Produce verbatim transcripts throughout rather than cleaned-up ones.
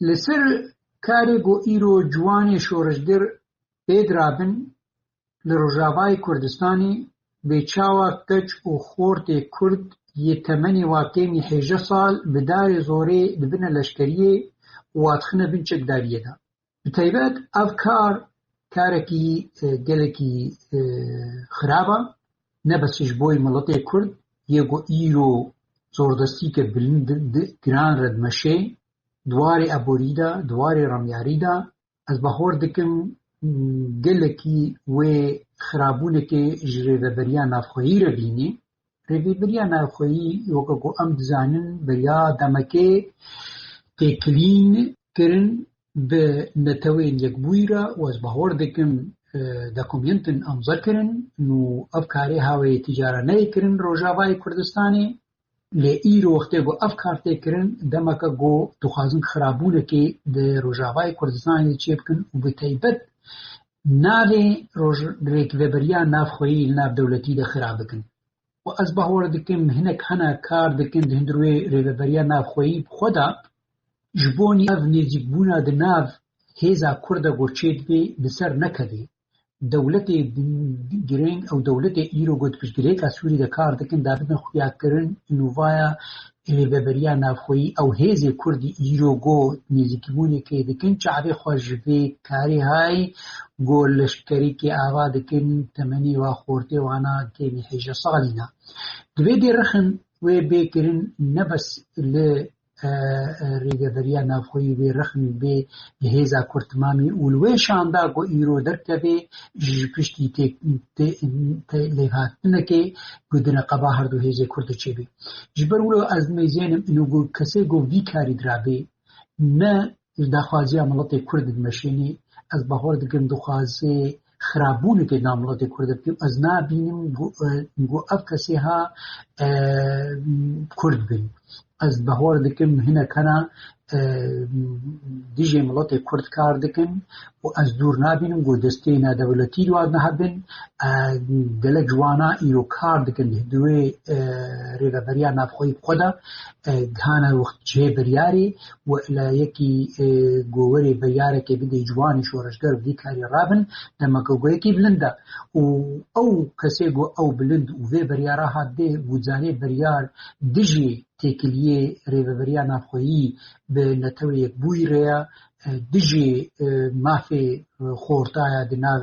Li ser karê ku îro ciwanê şoreşger pê dirabin, li Rojavayê Kurdistanê bê çawa keç û xortê Kurd yê temenê wa kêmî hêja sal bi darê zorê dibine leşkeriyê û wa dixine bin çekdariyê de. Bi taybet ev kar karekî, e, gelekî, e, xirab e. Ne bes ji bo miletê Kurd yê ku îro zordestîke bilind di, di, giran re dimeşê, di warê aborî de, di warê remyarî de, ez bahor dikim, m, gelekî wê xirabûnekê ji rêveberiya navxweyî re bînî. Rêveberiya navxweyî, weke ku em dizanin, beriya demekê têkilîn kirin bi Netewên Yekbûyî re û ez bahor dikim, e, dokumêntin amze kirin û ev karê hawê tîcara neyê kirin Rojavayê Kurdistanê. Lê îro wextê ku ev kar tê kirin, demeke ku dixwazin xirabûnekê di Rojavayê Kurdistanê de çêbikin û bi taybet navê roj-, rêkveberiya navxweyî li nav dewletî de xirab bikin. Û ez bahor dikim hinek hene kar dikin di hundir wê rêveberiya navxweyî bi xwe de ji bo ev nêzîkbûna di nav hêza Kurd de ku çêdibê bi ser nekevê. Dewletê bi-, girêng ew dewletê îro ku di piştgirêka Sûrî de kar dikin, dabidin xuyakirin nûvaya rêveberiya navxweyî, ew hêzê Kurdî îro ku nêzîkbûnekê dikin, çavê xwe ji vê karê hay ku leşkerîkê ava dikin, temenê wa xortê wana kêmî hêja salî ne. Divê dê rexin wê bê kirin ne bes li, e, e, rêveberiya navxweyî, wê rexin bê li hêza Kurd timamî û li wê şanda ku îro derkevê ji piştî tê, tê, tê lêvhatinekê ku di neqeba herdu hêzê Kurd de çêbê. Ji ber wilo ez dimeyzênim ino ku kesê ku vî karî dirabê ne daxwaziya miletê Kurd dimeşînî, ez bahor dikim dixwaze xirabûnekê nav miletê Kurd de bike. Ez nabînim ku, e, ku ev kesê ha, e, Kurd bin. Ez bahor dikim hinek hene, e, dijê miletê Kurd kar dikin û ez dûr nabînim ku destê nedewletî li wan hebin. E, gelek ji wana îro kar dikin di wê, e, rêveberiya navxweyî bi xwe de, e, hane wext cihê biryarê û layekî, e, ku werê biryarekê bidê ciwanî şoreşger bi vî karî rabin, demeke ku yekî bilind e. Û ew kesê ku ew bilind û vê biryara hat dê, ku zanê biryar dijî têkiliyê rêveberiya navxweyî bi Netewê Yekbûyî re ye, e, dijî, e, mafê, e, xortaya di nav,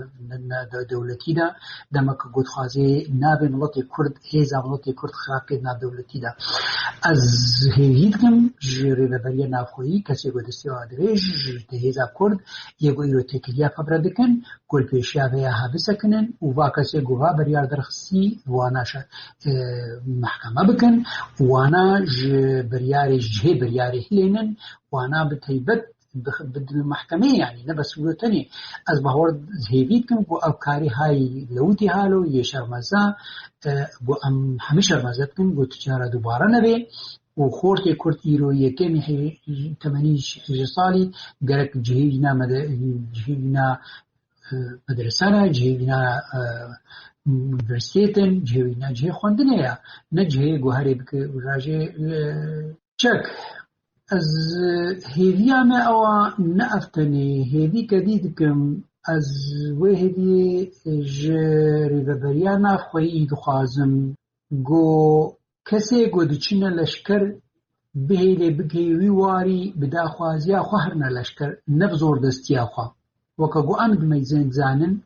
na, de, dewletî de, demeke ku dixwaze navê miletê Kurd, hêza miletê Kurd xirab kê di nav dewletî de. Ez hêvî dikim ji rêveberiya navxweyî kesê ku destê wa divê ji, ji di hêza Kurd yê ku îro têkiliya xwe bire dikin, ku li pêşiya vê ya ha bisekinin û va kesê ku va biryar derxistî wana şe-, e, mehkeme bikin, wana ji biryarê, ji cihê biryarê hilênin, wana bi taybet bi, bi, bi mehkemeyê, yanî ne bes wilo tenê. Ez bahor hêvî dikim ku ev karî hay lewitî halo yê şermeza, e, ku em hemî şermeza dikin ku tu cara dubare nebe û xortê Kurd îro yekemî hê-, temenî hêja salî gerek cihê wîna mede-, cihê wîna, e, medrese ne, cihê wîna, e, unîversîtêt in, cihê wîna cihê xwendinê ye. Ne cihê ku herê bike û rajê, e, çek. Ez hêviya me ewa ne ev tenê, hêvî kedî dikim. Ez wê hêviyê ji rêveberiya navxweyî dixwazim. Go kesê go diçine leşker bihêlê bigihê wî warî bi daxwaziya xwe herine leşker, ne bi zordestiya xwe. Weke go em dimeyzên dizanin,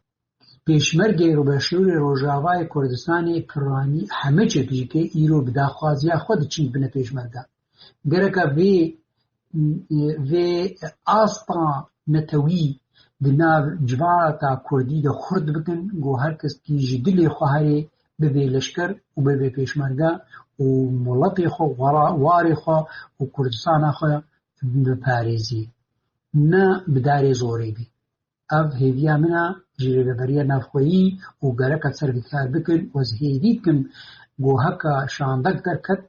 pêşmergê Rêbeşûrê Rojavayê Kurdistanê piranî heme çekî jikê îro bi daxwaziya xwe diçin bine pêşmerge. Gereka vê, vê asta netewî di nav civata Kurdî de xurt bikin, ku her kes kî ji dilê xwe herê bibe leşker û bibe pêşmerge û miletê xwe, wara-, warê xwe û Kurdistana xwe biparêzî. Ne bi darê zorê bî. Ev hêviya min e ji rêveberiya navxweyî û gereka ser vî kar bikin û ez hêvî dikim ku heka şandek derket,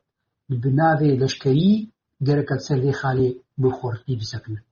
bi navê leşkerî gereka ser vê xalê bi xortî bisekinin.